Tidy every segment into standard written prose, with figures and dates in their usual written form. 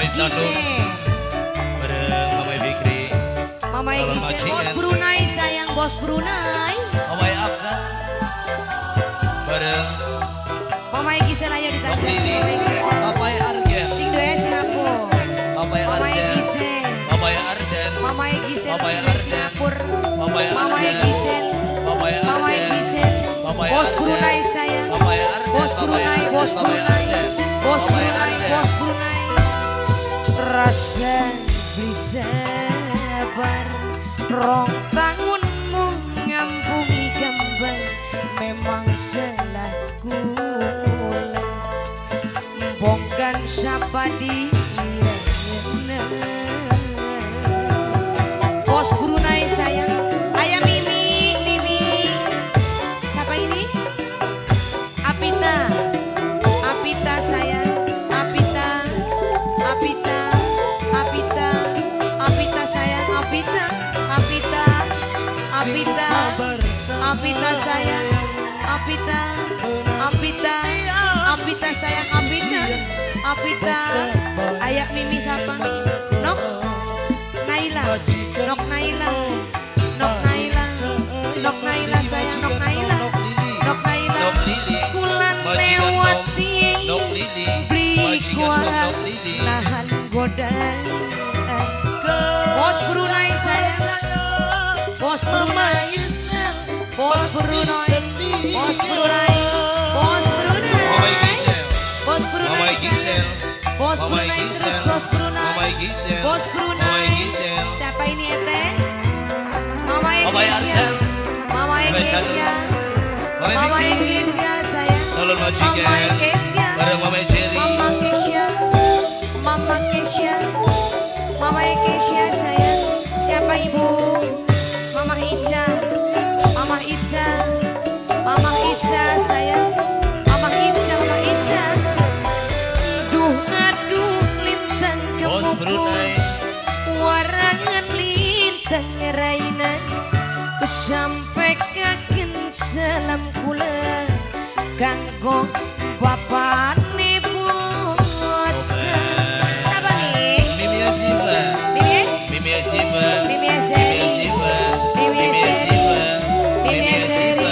Gisel. Bareng Mama Fikri. Mama Gisel, Bos Brunei sayang, Bos Brunei. Mama Abda. Bareng Mama Gisel ayo ditajak. Mama Argen. Sing doya Singapura. Mama Argen. Mama Arden. Mama Gisel Singapura. Mama Gisel. Mama Gisel. Bos Brunei sayang. Bos Brunei, Bos Brunei. Bos Brunei, Bos Brunei. Rasa beli sabar rong tangunmu ngampungi gambar memang salahku bongkan siapa dia. Bos Brunei sayang. Ayah Mimi, Mimi. Siapa ini? Apita. Apita sayang. Apita. Apita. Apita. Apita sayang. Apita. Apita. Apita. Apita sayang. Apita. Apita. Apita sayang. Apita. Apita. Ayah Mimi siapa? Nok Naila. Nok Naila. Nok Naila. Nok Naila sayang. Nok Naila. Nok Naila. Kulan lewati beli kuat nahan godaan. Bos Brunei sayang. Bos Brunei. Bos Brunei. Bos Brunei. Bos Brunei. Bos Brunei sayang. Bos Brunei terus Bos Brunei. Bos Brunei. Siapa ini ete? Mama Ekesia. Mama Ekesia. Mama Ekesia sayang. Mama Ekesia. Mama Kesia. Mama Kesia. Mama Ekesia sayang. Siapa ibu? Mama Ica. Mama Ica. Mama Ica sayang. Mama Ica, Mama Ica. Duh aduh lintang kemukus. Warangan lintang raina. Sampai kaken salam kula kanggo bapane bocah. Siapa nih? Mimi Asifa. Mimi? Mimi Asifa. Mimi Aseri. Mimi Aseri. Mimi Aseri.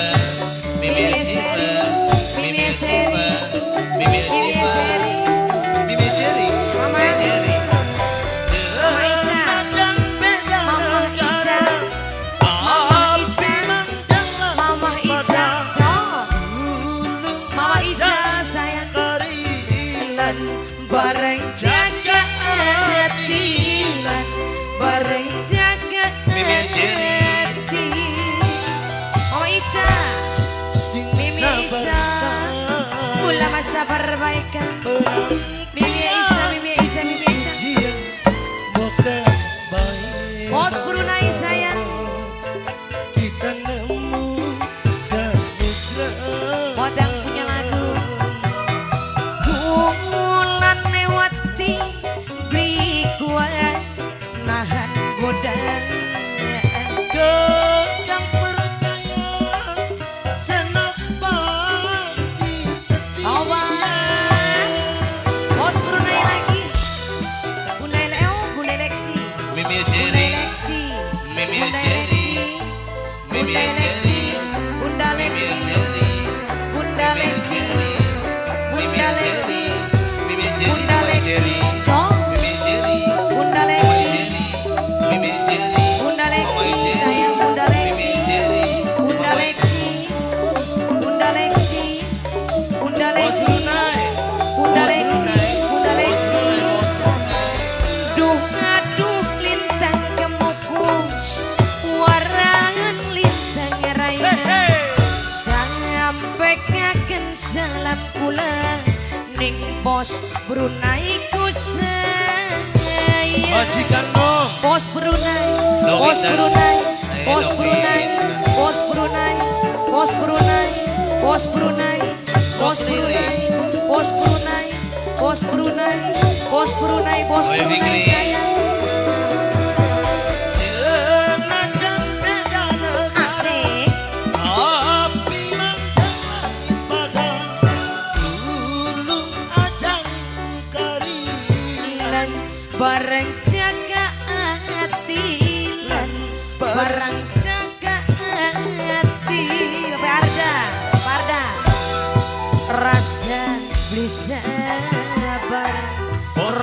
Mimi Asifa. Mimi Aseri. Mimi Asifa. Mimi Jerry. Mama Jerry. Mama Ica. Mama Ica. Mama Ica. Mama Ica. Jos. Mama Ica sayang. Lan bareng jaga hati lan bareng jaga hati. Mama Ica. Mimi Ica. Pula masa perbaikan. Mimi Ica, Mimi Ica, Mimi Ica. Bos Brunei sayang. Modang punya lagu. Gumulan lewati beli kuat nahan godaan. Bos Brunei lagi. Bunda Leo, Bunda Lexi. Mimi Bunda Jerry. Lexi. Mimi Bunda Jerry. Lexi. Mimi Bunda Lexi. Jerry. Bunda Mimi Lexi. Jerry. Bunda Mimi Lexi. Jerry. Mimi Bunda Lexi. Jerry. Mimi Jerry. Bunda Mama Lexi. Jerry. Cong. Mimi Jerry. Bunda Mama Lexi. Jerry. Mimi Jerry. Bunda Mama Lexi Jerry. sayang Bunda Mimi Lexi. Jerry. Bunda Mama Lexi. Bunda Lexi. Bunda Bos Lexi. Brunei. Bunda Bos Lexi. Brunei. Bunda Bos Lexi. Brunei. Bos Brunei. Duh aduh lintang kemukus warangan lintang raina sampai kaken salam kula ning bos Brunei ku sayang. Majikan nom. Bos Brunei, Bos Lokitan. Brunei, Bos Lokitan. Brunei, Bos Brunei, Bos Brunei, Bos Brunei, Bos Lili. Brunei, Bos Brunei, Bos Brunei, Bos Brunei, Bos Oi, Brunei Fikri. sayang. Asik. Lan Rasa beli sabar. Bos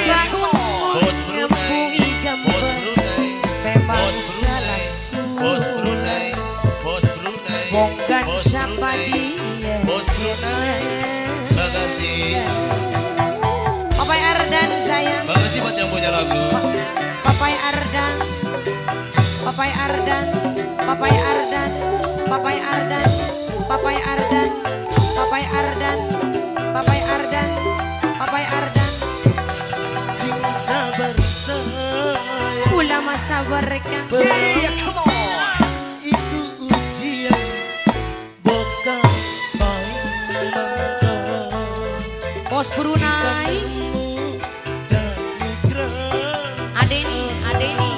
Bangun Bos Brunei, ngempungi Bos gambar. Brunei, Memang Bos Brunei, salahku. Bos Brunei, Bos Brunei, Bongkan Bos sapa Brunei, dia. Bos Brunei. Makasih. Papai Ardan sayang. Makasih buat yang punya lagu. Papai Ardan. Papai Ardan. Papai Ardan. Papai Ardan. Papai Ardan. Papai Ardan. Papai Ardan. Papai Ardan. Sing sabar sayang. Ulama sabar kang. Yeah, come on. Iku ujian bukan paling mantap. Bos Brunei. Adeni, Adeni.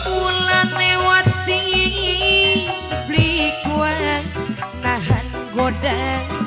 Mulane wati beli kuat nahan godaan.